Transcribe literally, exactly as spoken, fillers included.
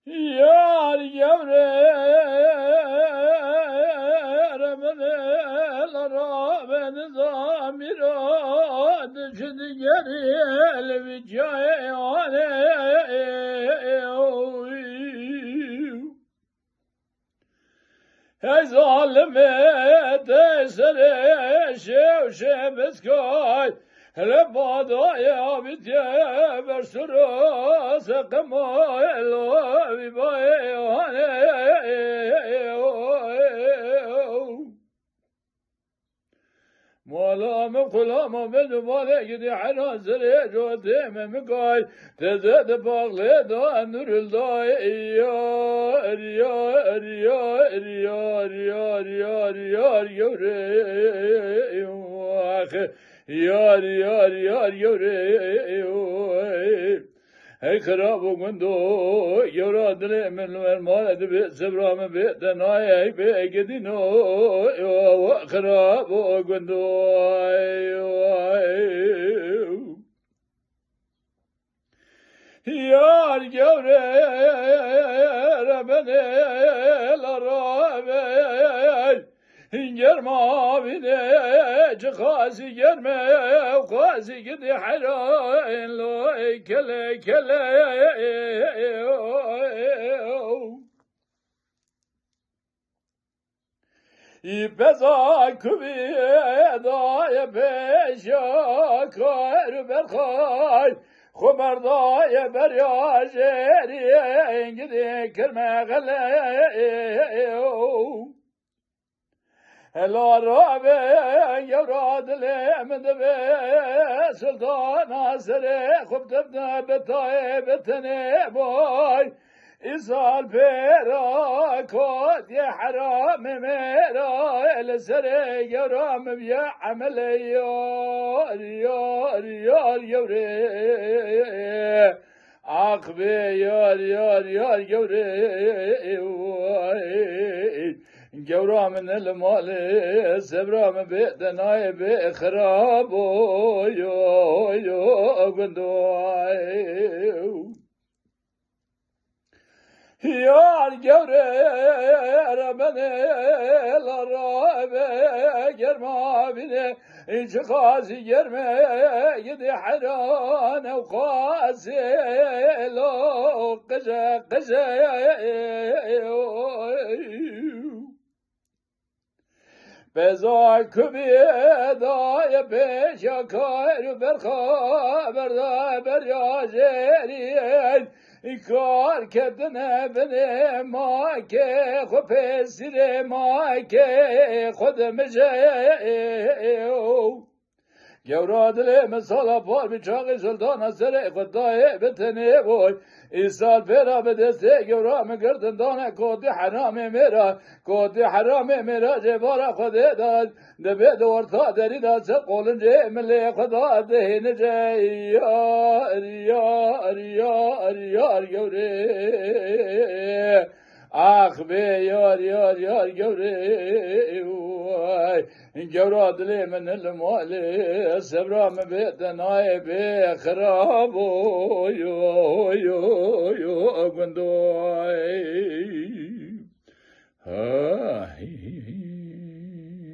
Yar gewre min la rabe nizamîra diçin gerî li vî cayê ane. Hey zalimê te serê şew şebiskay hele badaya bitye bersuro seqema elo vibayê hane. Mala min qulama min û malê gidî hera zirê cotê me mikay. Teze di paxlê da nuril da yar, yar, yar, yar, yar, yar, yar, gewre, yar, yar, yar, yar, gewre. Hey xirab û gundo, gewra dilê min li wer male dibe, sebra min bê tenayê, hey bê gedîno, xirab û gundo. Yar gewre rebenê la rabey. Germa bîne, çi xasî germe, xasî gidî hera, lo kele kele. Î peza kuvî daye pêşa kar berxay, xwe berdaye berya jêrî, gidî kirme xele. Hela rabe, gewra dilê min dibe, sultana serê xwe bi tevde bi tayê bi tenê boy. Îsal pêra kotiyê heramê mêra, li serê gewra min biye emelê yar, yar, yar, gewrê. Ax bê yar, yar, yar, gewrê, way. Gewra min li malê, sebra min bê tenayê bê xirab, oy, oy, oy, gundo, ay. Yar gewre remenê la rabe germa bîne, çi qasî germe gidî heran ew qasê lo qije qije. Beza kubî daye pêşa kar û berxa berda berya jêrî. Kar ketine binê makê xwe pêsîrê makê xwe dimije. Gewra dilê min sala par bi çaxê sultana serê xwe dayê bi tenê boy. Îsal pêra bi destê gewra min girtin dane kotî heramê mêra. Kotî heramê mêra cêbara xwe dê da. Dibê di orta derî da ser qolincê milê xwe da dihênice. Yar, yar, yar, yar, gewrê. Ax bê yar, yar, yar, gewrê, way. Gewra dilê min li malê, sebra min bê tenayê bê xirab, oy, oy, oy, oy, gundo, ay. Ha, hi, hi, hi.